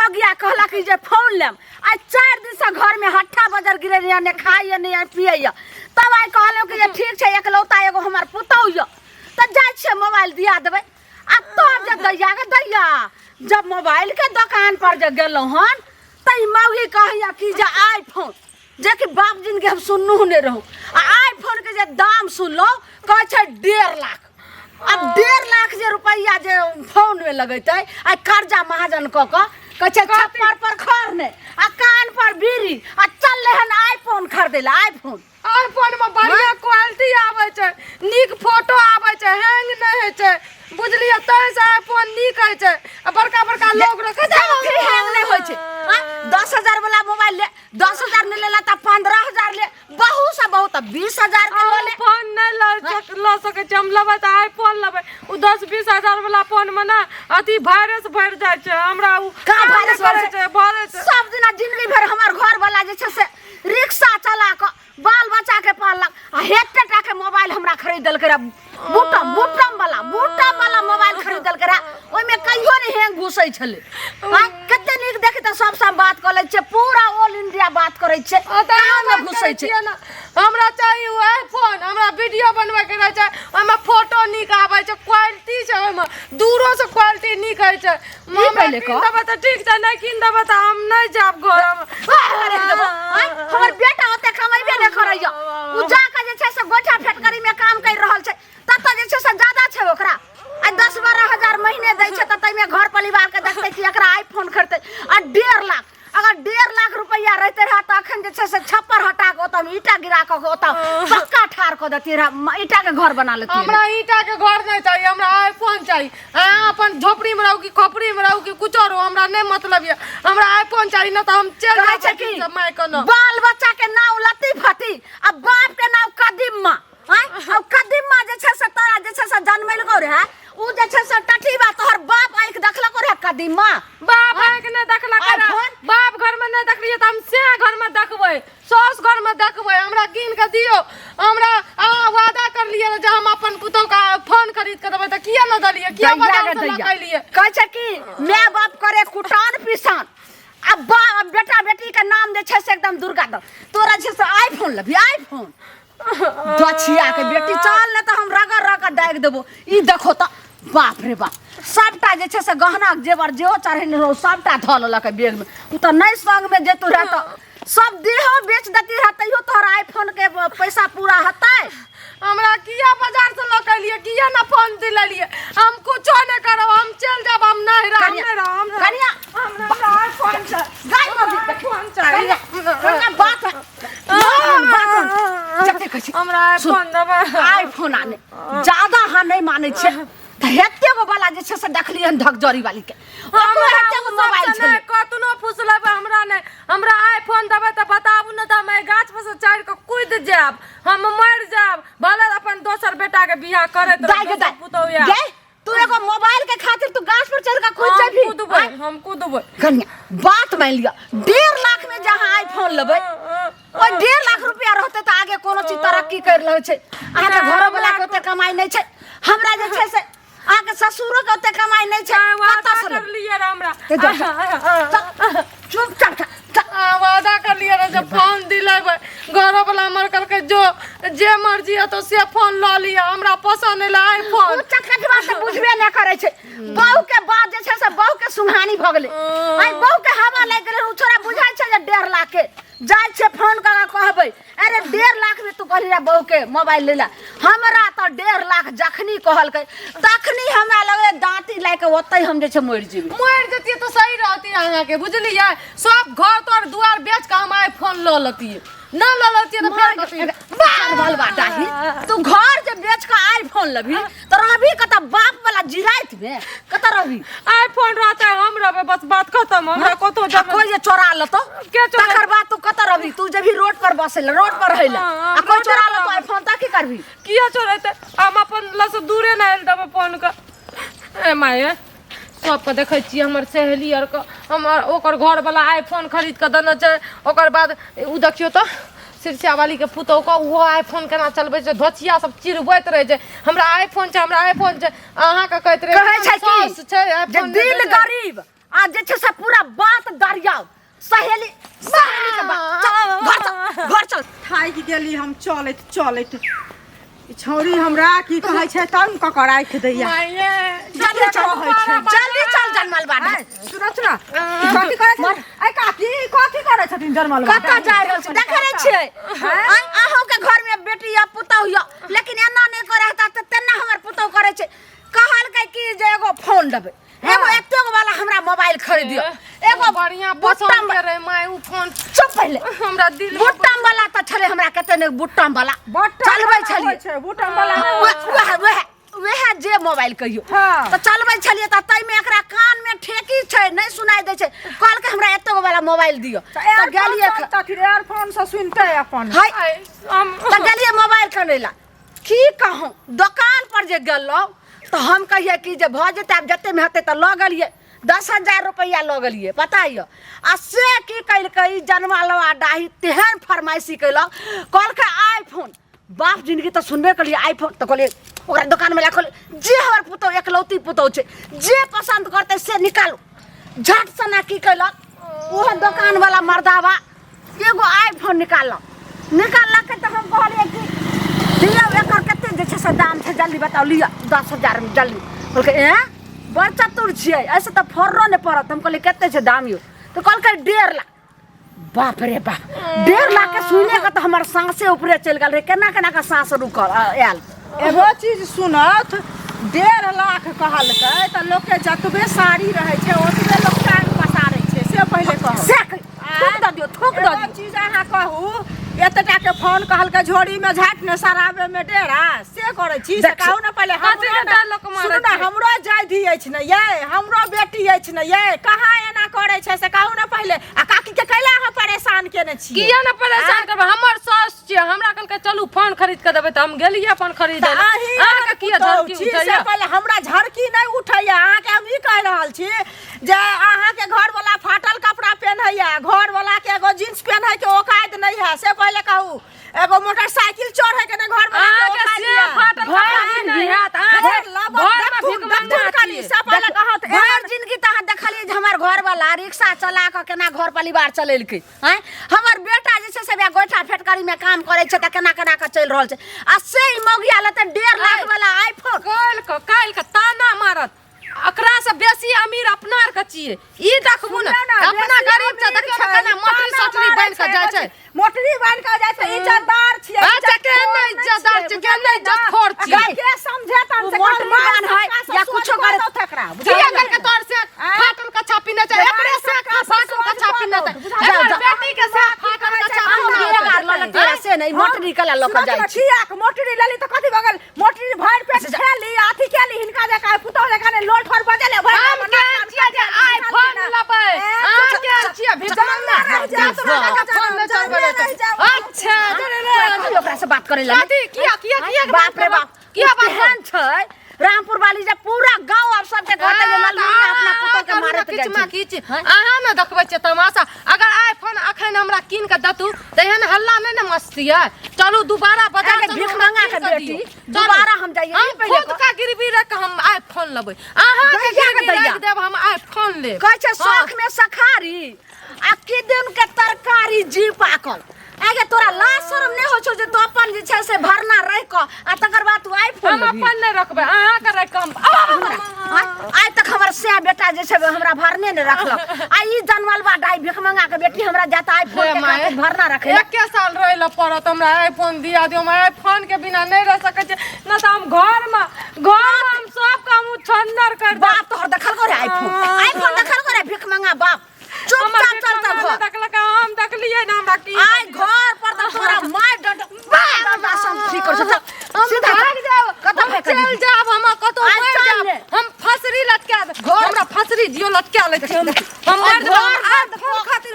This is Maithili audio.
मगिया कहलक कि जे फोन लेम। आइ 4 दिन से घर में हट्ठा बजर गिरे रहे, ने खाइए ने पियैए। तब आइ कहलहुँ कि जे ठीक छै, एकलौता एगो हमर पुतहु यऽ, तऽ जाइ छियै मोबाइल दिया देबै। आ तब जे दैया गे दैया, जब मोबाइल के दोकान पर जे गेलहुँ हन तऽ ई मौगी कहैया कि जे आईफोन, जे कि बाप जिनके हम सुनू नहि रहूँ, आ आईफोन के जे दाम सुनलहुँ कहै छै 1.5 लाख। आ 1.5 लाख जे रुपैआ जे फोन में लगेतै, आ कर्जा महाजन कऽ कऽ कहै छै छप्पर पर खर नहि आ कान पर बीड़ी, आ चललै हन आईफोन खरीदै लए। आईफोन आईफोन में बढ़िया क्वालिटी आबै छै, नीक फोटो आबै छै, हैंग नहि होइ छै, बुझलियै? ताहि से आईफोन नीक होइ छै। आ बड़का बड़का लोग रखै छै। कथी हैंग नहि होइ छै? 10,000 वाला मोबाइल ले, 10,000 नहि लेला तऽ 15,000 ले, बहुत से बहुत 20,000 के लऽ ले। फोन नहि लऽ सकै छी हम। लेबै तऽ आईफोन लेबै। ओ 10-20 हजार वाला फोन में ने अथी वायरस भरि जाइ छै। हमरा ओ का काम नहि वायरस करै भरै छै, भरै छै। सब दिना जिंदगी भरि हमर घर वाला जे छै से रिक्शा चला कऽ बाल बच्चा के पालक, आ हेते टा के मोबाइल हमरा खरीद देलकै रहे, बूटम बूटम वाला, बूटम वाला मोबाइल खरीद देलकै रहे। ओहिमे कहियो नहि हैंग घुसै छलै। आ कते नीक देखी तऽ सब सब बात कऽ लै छियै, पूरा ऑल इंडिया बात करै छियै, ओ तऽ कहाँ अहाँ नहि बात घुसै करै छै। छियै ने। हमरा चाही ओ आईफोन। हमरा वीडियो बनबै के रहै छै, ओहिमे फोटो नीक आबै छै, क्वालिटी छै ओहिमे, दूरो से क्वालिटी नीक होइ छै। ई हमरा पहिले कीन कह। देबै तऽ ठीक छै, नहि कीन देबै तऽ हम नहि जायब घर। हम अरे देबो, आँय, हमर बेटा ओते कमेबे नहि करैया, उ जाके जे छै से गोइठा फैक्ट्री में काम कर रहल छै, ततऽ जे छै से ज्यादा छै ओकरा। आ 10-12 हजार महीने दै छै, तऽ ताहिमे घर परिवार के देखतै कि एकरा आईफोन खरीदतै? आ 1.5 लाख, अगर 1.5 लाख रुपैआ रहते रहे तऽ अखन जे छै से छप्पर हटा कऽ ओतऽ हम ईटा गिरा कऽ ओतऽ पक्का ठाढ़ कऽ देतियै रहे, ईटा के घर बना लेतियै। हमरा ईटा के घर नहि चाही, हमरा आईफोन चाही। अहाँ अपन झोपड़ी में रहू कि खोपड़ी में रहू कि कुछो रहू, हमरा नहि मतलब यऽ। हमरा आईफोन चाही, नहि तऽ हम चलि कहै जायब छै कि माय के न बाल बच्चा के नाम लतीफती आ बाप के नाम कदीमा। आँय, आ कदीमा जे छै से तोरा जे छै से जनमेलको रहे, उ जे छै से टटीबा तोहर बाप आँखि देखलको रहे कदीमा? बाप आँखि नहि देखलक रहे। आईफोन? बाप घर में नहि देखलियै तऽ हम से घर में देखबै, साउस घर में देखबै। हमरा कीन के दियौ। हमरा अहाँ वादा करलियै रहे जे हम अपन पुतोह के फोन खरीद के देबै, तऽ किया नहि देलियै? किया दैया बाजार गे से दैया। लऽ के एलियै? कहै छै कि माय बाप करे कुटान पिसान आ बा बेटा बेटी के नाम जे छै से एकदम दुर्गा दत्त। तोरा जे छै से आईफोन लेबही, आईफोन। दछिया के बेटी, चल ने तऽ हम रगड़ रगड़ डाकि देबो। ई देखो तऽ, बाप रे बाप, सबटा जे छै से गहना जेवर जेहो चढ़ेने रहो सबटा धऽ लेलक बैग में। ओ तऽ नहि संग में जेतू रहे तऽ सब देहो बेच देती रहे, तैयो तोहर आईफोन के पैसा पूरा हेतै। हमरा किया बाजार से लऽ के एलियै? किया ना फोन दिलेलियै? हम कुछो नहि करब, हम चलि जायब। हम नहि रहब, कनिया, नहि रहब, हम नहि रहब। कनिया, हमरा आईफोन चाही। गाय मर हमरा आईफोन चाही। कनिया, कनिया, बात बात बात जते कहै छी। हमरा आईफोन देबै। आईफोन आने ज्यादा अहाँ नहि मानै छियै तऽ हेते गो वाला जे छै से देखलियै हन धकजरी वाली के, ओकरो हमरा हेते गो ओ मोबाइल सबसँ छलै। नहि, कतनो फुसलेबै हमरा नहि। हमरा आईफोन देबै तऽ बताबू, नहि तऽ हम एहि गाछ पर से चढ़ि कऽ कूदि जायब, हम मरि जायब। भले अपन दोसर बेटा के बियाह करैत रहब, दाइ गे दोसर दाइ पुतोहु आयत। गे, तू एगो मोबाइल के खातिर तू गाछ पर चढ़ के कूद हम जेबही? कूदबै। आँय? हम कूदबै। कनिया, बात मान लिअ, 1.5 लाख में जहाँ आईफोन लेबै, ओहि 1.5 लाख रुपया रहतै तऽ आगे कोनो चीज तरक्की कर रहल छै। अहाँके नहि, घरो वाला के हमरा ओते कमाई नहि छै, हमरा जे छै से अहाँके ससुरो के ओते कमाई नहि छै। नहि, वादा कतऽ से लेबै? करलियै रऽ हमरा। ते जा, चल, चुपचाप जा, चल। आ, वादा करलियै रऽ जे फोन दिलेबै। घरो वाला हमर कहलकै जो जे मर्जी हेतौ से फोन लऽ लिअ। हमरा पसन्द एलै आईफोन। ओ चकटवा से बुझबे नहि करै छै। बहू के बात जे छै से बहू के सुनहानी भऽ गेलै, आइ बहू के हवा लागि गेलै। ओ छोरा बुझाइ छै जे 1.5 लाख के जाइ छै फोन कऽ के कहबै, अरे 1.5 लाख में तू कहली रहे बहू के मोबाइल लै ला। हमरा तऽ 1.5 लाख जखनी कहलकै तखनी हमरा लगलै दाँती लए कऽ ओतहि हम जे छै मरि जेबै। मरि जतियै तऽ सही रहती अहाँके, बुझलियै? सब घर तर दुआर बेच कऽ हम आईफोन लऽ लतियै। न लऽ लतियै तऽ फेर कथी? बाल बाटाही, तू घर जे बेच कऽ आईफोन लेबही तऽ रहबी कतऽ? बाप वाला जिराइत में कतऽ रहबी? आईफोन रहतै, हम रहबै, बस बात खत्म। हमरा कतौ आ जाबै कोई जे चोरा लेतो? के चोरा? तकर बाद तू कतऽ रहबी? तू जेबही रोड पर बसै लए, रोड पर रहै लए? हाँ, आ कोई रोडे चोरा पर लेतो रहबै। आईफोन तऽ की करबी? किया चोरेतै? हम अपन लग से दूरे नहि आयल देबै फोन के। ए माये, सबके देखै छियै, हमर सहेली आरके, हमर ओकर घरवला आईफोन खरीद कऽ देने छै। ओकर बाद ओ देखियौ तऽ सिरसिया वालीके पुतोहुके, ओहो आईफोन केना चलबै छै। धोचिया सब चिड़बैत रहै छै, हमरा आईफोन छै, हमरा आईफोन छै। अहाँके कहैत रहै कहै छै कि साउस छै जे आईफोन नहि दिल दै छै। गरीब आ जे छै से पूरा बात सहेली सहेली के बाप चल घर चल घर चल। थाकि गेली हम चलैत चलैत। ई छौरी हमरा की कहै छै तंग कऽ कऽ राखि दैया। माये जल्दी चल कहै छै। जल्दी चल जनमल बाढ़। सुन सुन, ई कथी करै छथिन? ऐ काकी, ई कथी करै छथिन जनमल बाढ़? कतऽ जा रहल छी? देखै नहि छियै? अहूँ के घर में बेटी या पुतहु या, लेकिन एना नहि करै हेता तऽ तेना हमर पुतहु करै छै। कहलकै कि जे एगो फोन देबै, एगो एतेक वाला हमरा मोबाइल खरीद दियौ, एगो बढ़िया बुट्टम पसंद के रहे माय उ फोन। चुप पहिले। हमरा दिल में बुट्टम वाला तऽ छलै हमरा कते ने बुट्टम वाला बटम चलबै वाला छलियै। होइ छै, बटम वाला नहि होइ छै। वएह वएह वएह जे मोबाइल कहियो। हाँ। तऽ चलबै छलियै तऽ ताहिमे एकरा कान में ठेकी छै, नहि सुनाइ दै छै। कहलकै हमरा एतेक वाला मोबाइल दियौ। तऽ तऽ एयरफोन गेलियै सुनतथिन, एयरफोन से सुनतै अपन। हाय, आइ हम तऽ गेलियै मोबाइल करै लए। की कहूँ, दोकान पर जे गेलहुँ तऽ हम कहियै कि जे भऽ जेतै आब जतेकमे हेतै, तऽ लऽ गेलियै 10,000 रुपैआ लऽ गेलियै पता यऽ। आ से की केलकै ई जनमलवा डाही, तेहन फरमाइशी केलक, कहलकै आईफोन। बाप जिंदगी तऽ सुनबे केलियै आईफोन। तऽ कहलियै ओकरा दोकानमे लए कहलियै जे हमर पुतहु एकलौती पुतहु छै, जे पसन्द करतै से निकालू। झट सना की केलक ओहो दोकानवला मर्दाबा एगो आईफोन निकाललक। निकाललक तऽ हम कहलियै कि दियौ एकर कते जे छै से दाम छै, जल्दी बताउ, लिअ 10,000 मे जल्दी। कहलकै एँ बड़ चतुर छियै, एहिसँ तऽ फर्रो नहि पड़त। हम कहलियै कते छै दाम यौ? तऽ कहलकै 1.5 लाख। बाप रे बाप, 1.5 लाख के सुने के तऽ हमर साँसे ऊपरे चलि गेल रहै, केना केना के साँस रुकल आयल। एगो चीज सुनत, 1.5 लाख कहलकै तऽ लोकके जतबे साड़ी रहै छै ओतबे लोक टांग पसारै छै, से पहिले कहू। से थूक दऽ दियौ, थूक दऽ एगो दियौ। चीज अहाँ कहू, एतेटा के फोन कहलकै झोरी में झाट ने सराबे में डेरा, से करै छी से देखियौ। कहू ने पहिले। कथी हमरो के ने- डर लोक मारै सुनू ने, छै? हमरो जायधी अछि ने यै, हमरो बेटी अछि ने यै, कहाँ एना करै छै से कहू ने पहिले। आ काकी के कैला अहाँ परेशान केने छियै? किया ने परेशान करबै, हमर सास छियै। हमरा कहलकै चलू फोन खरीद के देबै तऽ हम गेलियै अपन खरीदे तऽ लए। अहीं अहाँके किया पुतहु झरकी छी से उठैया? पहिले हमरा झरकी नहि उठैया। अहाँके हम ई कहि रहल छी जे अहाँके घरवला फाटल कपड़ा पेन्हैया, घरवला के एगो जींस पेन्है के औकात नहि है, से पहिले कहू। एगो मोटरसाइकिल चढ़ै के नहि घरवला के अहाँके औकात से यऽ। फाटल कपड़ा नहि हैत, अहाँके घर लाबऽ, घरमे देखथुन, भीख मंगा देखथुन कनी, छियै। से पहिले कहत, भरि एहन जिंदगी तऽ अहाँ देखलियै जे हमर घरवला रिक्शा चला कऽ केना घर परिवार चलेलकै। आँय, हमर बेटा जे छै से वएह गोइठा फेटकरीमे काम करै छै तऽ केना केना कऽ चलि रहल छै, आ से ई मौगिया लेतै 1.5 लाख वाला आईफोन। काल्हि के ताना मारत, एकरा से बेसी अमीर अपना आर के छियै। ई देखबू ने सुनू ने, अपना बेसी गरीब छै, अमीर देखियौ ने छै, केना ई मोटरी ताना सोटरी मारै बनि कऽ छै, जाइ छै। मोटरी बनि कऽ जाइ छै, इज्जतदार छियै, अच्छा, इज्जतखोर केहन नहि इज्जतदार छियै, छै, केहन बुझलियै इज्जतखोर ने? छियै? अगर के समझे तऽ हम ओ से कहब, मोटरी मार बान्है सबका से या सोच कुछो कऽ करै। दौथ एकरा, किया बुझलियै? करके तोर से फाटल कच्छा पिन्है छै? एकरे से फाटल कच्छा पिन्है छै, जाउ, एकर जाउ। बेटी के से फाटल कच्छा अहूँ पिन्है बिये गार लऽ लेतियै छै। से नहि, मोटरी कला लऽ कऽ जाइ छी। किया मोटरी लेली तऽ कथी भऽ गेल? मोटरी भरि पेट खेली, अथी केली, हिनका जकाँ पुतहु जकाँ नहि लोल ठोर बजेले भरि हम गाममे केहन नाच छियै जे गान आईफोन निकालथिन। लेबै? अहाँ केहन छियै? भिखमंगा रहि जाउ, तोरा जकाँ फोन नहि चलबै रहतै। अच्छा, तोरा कहियो ओकरा से बात करै लए कथी? किया किया किया के बाप रे बाप, किया बात तेहन छै रामपुर वाली जे पूरा गांव आब सबके कहते जे मलमुनिया अपना पुतोह के मारैत जाइ किछु छै। किछु अहाँ ने देखबै छियै तमाशा। अगर आईफोन अखन हमरा कीन के देतू तऽ एहन हल्ला नहि ने मचतियै। चलू दोबारा बाजार अरे चलू, भीख हमरा मंगा कीन के के बेटी, दियौ। चलू। दोबारा हम जाइए, हम ई पहिले खुद का गिरवी रख के हम आईफोन लेबै, अहाँ के दैया के गिरवी दैया। रख देब, हम आईफोन लेब। कहै छै हाँ। शौख में सखारी आ किदन के तरकारी जी पाकल। आगे तोरा लाज शरम नहि होइ छौ जे तू अपन जे छै से भरना रहि कऽ आ तकर बाद तू आईफोन हम लेबही? अपन नहि रखबै, अहाँ के रख के हम आँय, आइ तक हमर सएह बेटा जे छै हमरा भरने नहि रखलक, आ ई जनमलबा डाइ भिखमंगा के बेटी हमरा जाता आईफोन हे के माय। खातिर भरना रखे। एके साल रहै लए पड़त हमरा, आईफोन दिया दियौ। हम आईफोन के बिना नहि रह सकै छियै, नहि तऽ हम घर मे हम सब काम उछन्नर कर देब। बाप तोहर देखल को रे आईफोन? आईफोन देखल को रे भिखमंगा बाप? हमर चुपचाप चल भिखमंगा तऽ नहि घर। देखलक, हम देखलियै ने, हमरा की आइ घर पर तऽ तोरा मार डंडा मार डंडा सब ठीक कर छ। हम सीधा भाग जाब, कतऽ हम फेंक चलि देबही? जाब, हम कतौ आइ मरि चल जाब। ने। हम फसरी लटका देब, घर- हमरा फसरी दियौ, लटका लै छी हम। हम आइ मरि जाब घर आईफोन खातिर।